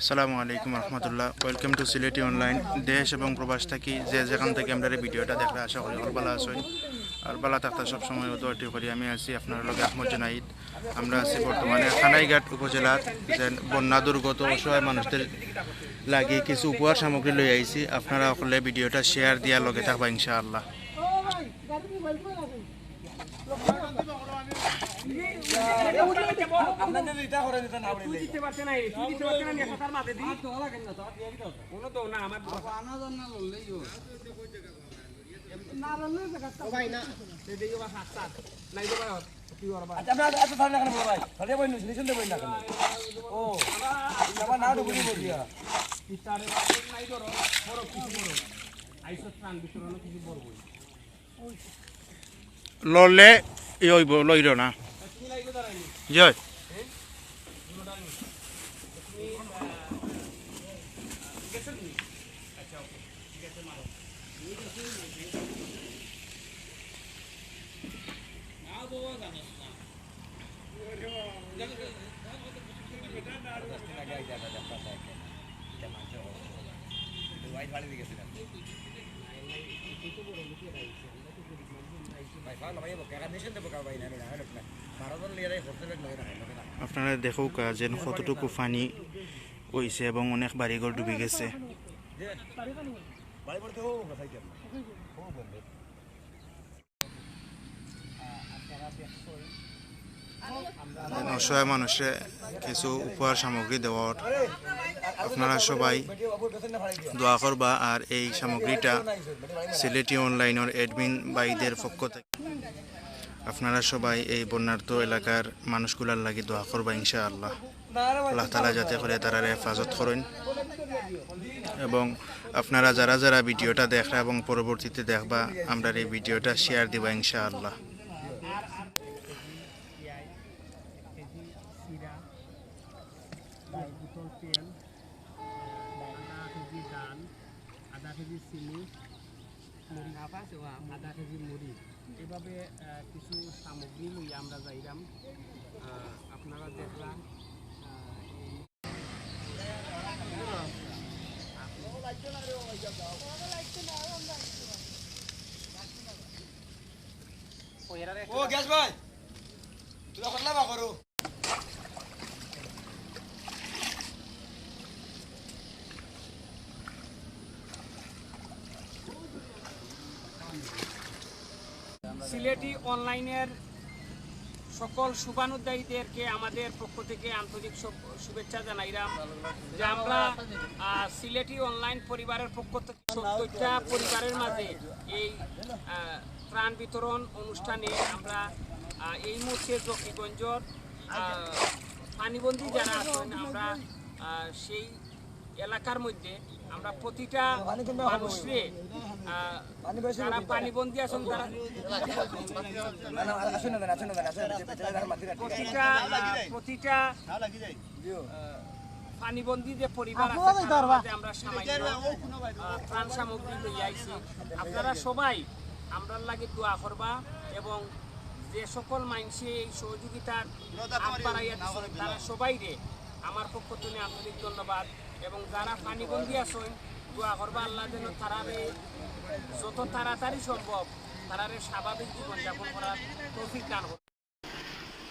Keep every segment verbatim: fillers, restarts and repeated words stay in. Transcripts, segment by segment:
আসসালামু আলাইকুম রহমতুল্লাহ। Welcome to Sylheti অনলাইন। দেশ এবং প্রবাস থাকি যে যেখান থাকি আমরার এই ভিডিওটা দেখরা, আশা করি অকল ভালা আছইন। আর ভালা থাকতা সবসময় অউ দোয়াটি করি। আমি আছি আপনারার লগে আহমদ জুনাইদ। আমরা আছি বর্তমানে কানাইঘাট উপজেলার যে বন্যা দুর্গত অসহায় মানুষদের লাগি কিছু উপহার সামগ্রী লই আইছি। আপনারা অকলে ভিডিওটা শেয়ার দিয়া লগে থাকবা ইনশাআল্লাহ। আপনাদের এটা করে দিতে না পারলে। তুই দিতে পারতে না, তুই দিতে পারতে না, আমি কথার মাঝে দিই। আর তো লাগেন না, তো আর দিয়ে দিতে হবে। কোনো তো না, আমার আনা জানা লড়লেই হয়। না লড়লে তো গাছটা ও ভাই না। সে দিয়ে বা হাত সাত। নাই তো ভাই, তুই ওর ভাই। আচ্ছা, আমরা এত সামনে কেন বড় ভাই? তাহলে ভাই নিউট্রিশন দেবো না কেন? ও, আমার না ডুবুরি বলিয়া। ইতারে বাসন নাই ধরো, বড় কিছু বড়। আইসো ত্রাণ বিতরণ কিছু বড় বই। লড়লে ই অইব, লইল না। জয়। আপনারা দেখউক্কা যেন কতটুকু পানি অইছে এবং অনেক বাড়িঘর ডুবি গেছে। অসহায় মানুষরে কিছু উপহার সামগ্রী দেওয়ার। আপনারা সবাই দোয়া করবা, আর এই সামগ্রীটা সিলেটি অনলাইনর অ্যাডমিন ভাইদের পক্ষ থাকি আপনারা সবাই এই বন্যার্ত এলাকার মানুষগুলার লাগি দোয়া করবা ইনশাআল্লাহ। আল্লাহ তাআলা যাতে করে তারারে হেফাজত করইন। এবং আপনারা যারা যারা ভিডিওটা দেখরা এবং পরবর্তীতে দেখবা, আমরার এই ভিডিওটা শেয়ার দিবা ইনশাআল্লাহ। আধা কেজি চিনি, আধা কেজি মুড়ি, এভাবে, আহ, কিছু সামগ্রী লইয়া আমরা যাইরাম। আহ, আপনারা দেখরা, আহ, এই ও গ্যাস ভাই, তুই করলা বা করো। সিলেটি অনলাইনের সকল শুভানুধ্যায়ীদেরকে আমাদের পক্ষ থেকে আন্তরিক শু-, শুভেচ্ছা জানাইলাম যে আমরা, আহ, সিলেটি অনলাইন পরিবারের পক্ষ থেকে সত্তরটা পরিবারের মাঝে এই, আহ, ত্রাণ বিতরণ অনুষ্ঠানে আমরা, আহ, এই মুহূর্তে জকিগঞ্জর, আহ, পানিবন্দী যারা আছেন, আমরা, আহ, সেই এলাকার মধ্যে আমরা প্রতিটা মানুষরে, আহ, যারা পানিবন্দী আছেন, তারা প্রতিটা, আহ, প্রতিটা পানিবন্দী যে পরিবার আছে, তার মাঝে আমরা সামান্য, আহ, ত্রাণ সামগ্রী লইয়া আইছি। আপনারা সবাই আমরার লাগি দোয়া করবা এবং যে সকল মানুষে এই সহযোগিতার হাত বাড়াইয়া দিচ্ছেন, তারা সবাইরে আমার পক্ষ থেকে আন্তরিক ধন্যবাদ। এবং যারা পানিবন্দী আছেন, দোয়া করবা আল্লাহ যেন তারারে যত তাড়াতাড়ি সম্ভব তারারে স্বাভাবিক জীবনযাপন করার তৌফিক দান করুন।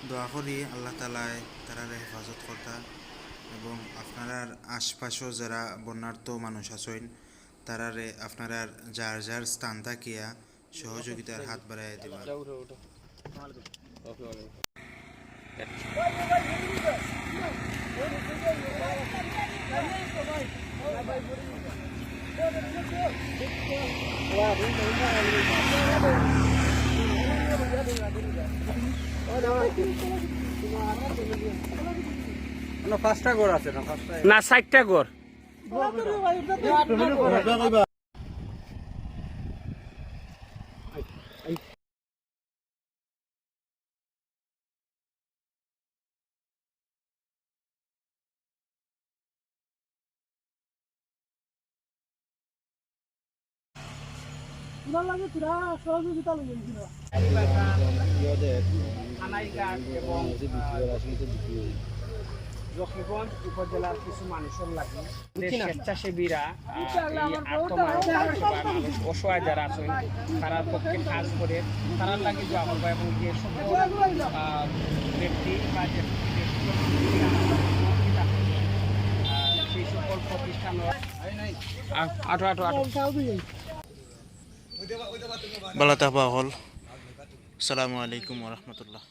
দোয়া করি আল্লাহ তাআলায় তারারে হেফাজত করতা এবং আপনারার আশপাশও যারা বন্যার্ত মানুষ আছেন, তারারে আপনারার যার যার স্থান থাকিয়া সহযোগিতার হাত বাড়াইয়া দিবা। না, পাঁচটা ঘর আছে, না, পাঁচটা। না, ষাটটা ঘর। লক্ষ্মীগঞ্জ উপজেলার কিছু মানুষের লাগি যে স্বেচ্ছাসেবীরা, আহ, এই আর্তমানব পরিষেবা, মানুষ অসহায় যারা আছেন, তারার পক্ষে কাজ করে, তারার লাগি দোয়া করবা এবং যে সকল, আহ, ব্যক্তি বা যে, যে সকল ব্যক্তি, আহ, সেই সকল প্রতিষ্ঠান, আহ, আটো, আটো, আটো। বালা থাকবা অকল। আসসালামু আলাইকুম ওয়া রাহমাতুল্লাহ।